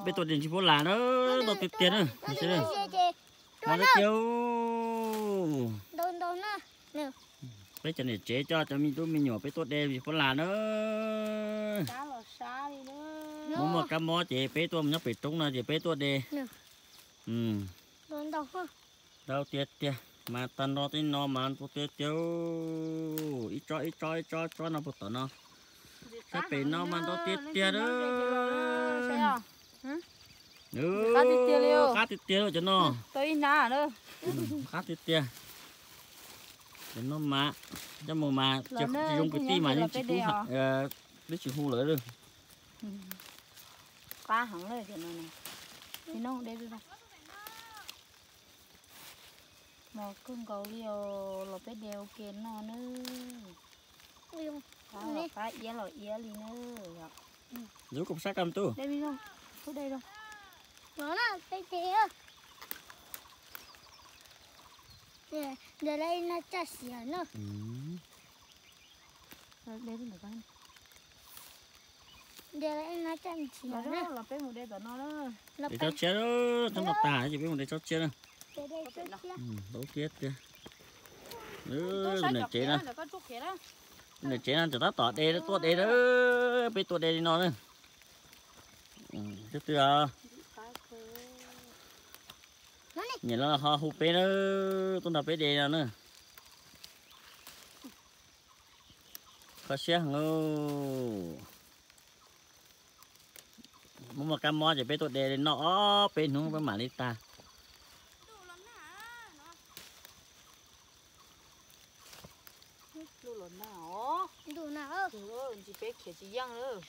Peb tuaj de ntsis phuab las na, ntau tiag tiag na. Ntau tiag tiag. Peb cov niam tsev coj cov me tub me nyuam peb tuaj de ntsis phuab las na. Muaj muaj kab mob ces peb tuaj nyob pem roob no ces peb tuaj de. Ntau tiag tiag, mas tag nrho tej no mas ntau tiag tiag. Ib tsob ib tsob ib tsob tsob no puag tom no. Sab pem no mas ntau tiag tiag. Qab tiag tiag li cov no. Qab tiag tiag. Cov no mas coj mus mas tsis zoo kwv tij mas yeej tsis pub, twb tsis hu lawm. Qab heev li cov no. Mos kawg nkaus li os, los peb de ua ke noj nawb. Qab los qab iab los iab li nawb. Lub kom sab kam tub. De tsob tshiab, tsob no tag ces peb mus de tsob tshiab na. Ntau tiag tiag. Niam tsev no, niam tsev no cov tab tom de tuaj de na, peb tuaj de li no na. Twb twb os. Niam los ho hu peb na, tuaj nrog peb de no na. Kho siab heev. Muaj muaj kab mob ces peb tuaj de li no ob peb hnub peb mam li tag. Ntuj los nag os. Ntuj nag os. Ntsis peb khiav tsis yeej lawm.